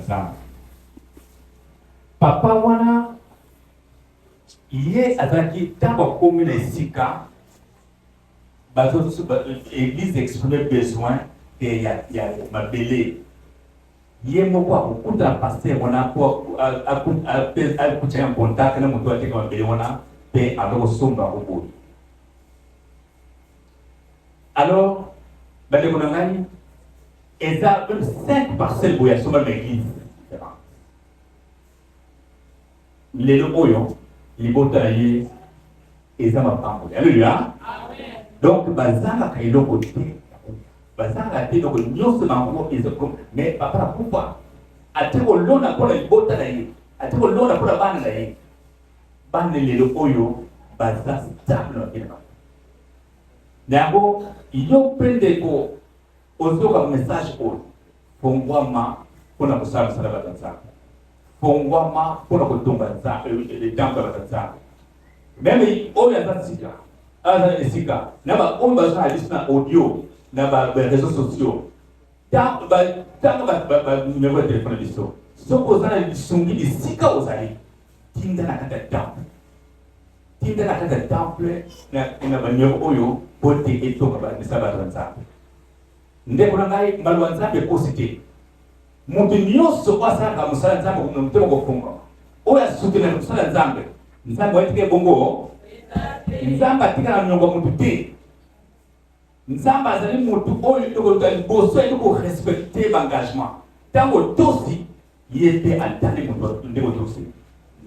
Nzambe. Papa wana ye azalaki ntango akomi na esika bazo église exprime besoin te ya, ya mabele ye moko akokutana pasteur wana po akutya en contact na moto ateka mabele wana mpe aza kosomba yango boye. Alors bandeko na ngai, eza même 5 parcelles boye asomba na église. Lelo oyo libota na ye eza mapamboli. Alléluia. Donc bazangaka eloko te, bazangaka te eloko nyonso bango eza. Mais papa nakufa ate kolona mpo na libota na ye, ate kolona mpo na bana na ye. Bana lelo oyo baza stable na bino. Na yango yo mpe ndeko ozoyoka message oyo, fongwama mpo na kosala mosala bato ya Nzambe, fongwama mpo na kotonga temple ya bato ya Nzambe. Meme oyo aza sika, aza na esika na baoyo baza na biso na audio na ba réseaux sociaux, tanga banumero ya telefone na biso. Soki oza na lisungi bisika ozali, tinda na kati ya temple, tinda na kati ya temple na banumero oyo po te etonga misala bato ya Nzambe. Ndeko na ngai, maloba Nzambe ekosi te. Moto nyonso oyo asalaka mosala Nzambe na motema kofungwama, oyo asutenaka mosala ya Nzambe, Nzambe atika ye bongo. Nzambe atika na niongo ya moto te. Nzambe azali moto oyo ekoluka liboso ayebi korespecte baengagement. Ntango otosi ye mpe atali moto ndenge otosi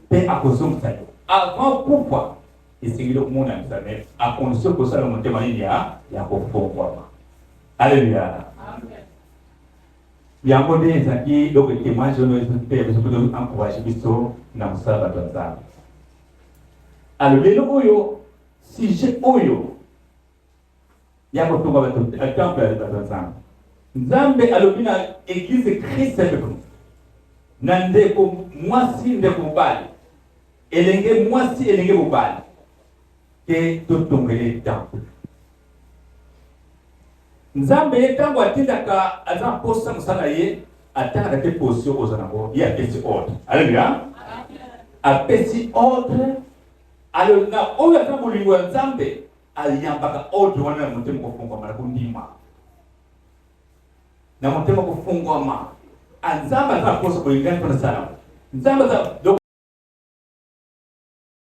mpe akozongisa yo avant kufa. Esengeli okomona Nzambe a condition kosala motema nini ya kofongwama. Alleluia. Yango nde ezalaki eloko témoignage oyo mpe biso mpe encourage biso na mosala bato ya Nzambe. Alors lelo oyo sujet oyo ya kotonga bato temple ya bato ya Nzambe, Nzambe alobi na église Christ avec nous, na ndeko mwasi, ndeko mobali, elenge mwasi, elenge mobali, ke totongele temple. Nzambe ye ntango atindaka, aza mposa mosala ye, atangaka te position oza nango, ye apesi ordre. Alleluia, apesi ordre. Alors na oyo aza bolingo ya Nzambe ayambaka ordre wana na motema kofungwama, na kondima, na motema kofungwama. Nzambe aza mposa boye, ngai mpo nasala Nzambe aza donc